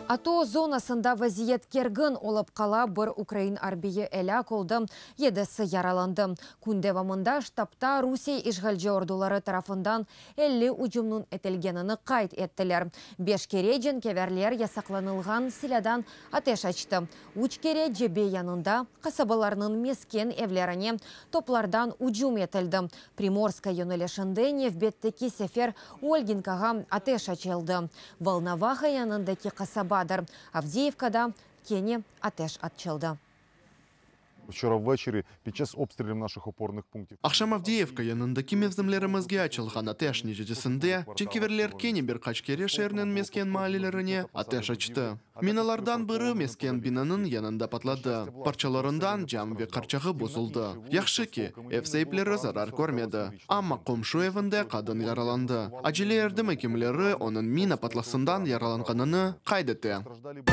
ATO zonasında vaziyet kergin olıp qala, bir ukrain arbiyi elâk oldı, yedisi yaralandı. Kün devamında ştabta Rusiye işğalci orduları tarafından 50 ücümniñ etilgenini qayd ettiler. Beş kere cenkâverler yasaqlanılğan silâdan ateş açtı. Üç kere cebe yanında qasabalarnıñ mesken evlerine toplardan ücüm etildi. Primorska yönelişinde nevbetteki sefer Olginkağa ateş açıldı. Volnovaha yanındaki qasabadır. Avdeyevkada kene ateş açıldı. Вчора ввечері під час обстрілів наших опорних пунктів. Aqşam Avdeyevka yanındaki mevzimlerimizge açılğan ateş neticesinde cenkâverler kene bir qaç kere şeerniñ mesken maallelerine ateş açtı. Minalardan biri mesken binanıñ yanında patladı, parçalarından cam ve qarçağı bozuldı. Yahşı ki, ev saipleri zarar körmedi, amma qomşu evinde qadın yaralandı. Acele yardım ekimleri onıñ mina patlasından yaralanğanını qayd ete. Страждали.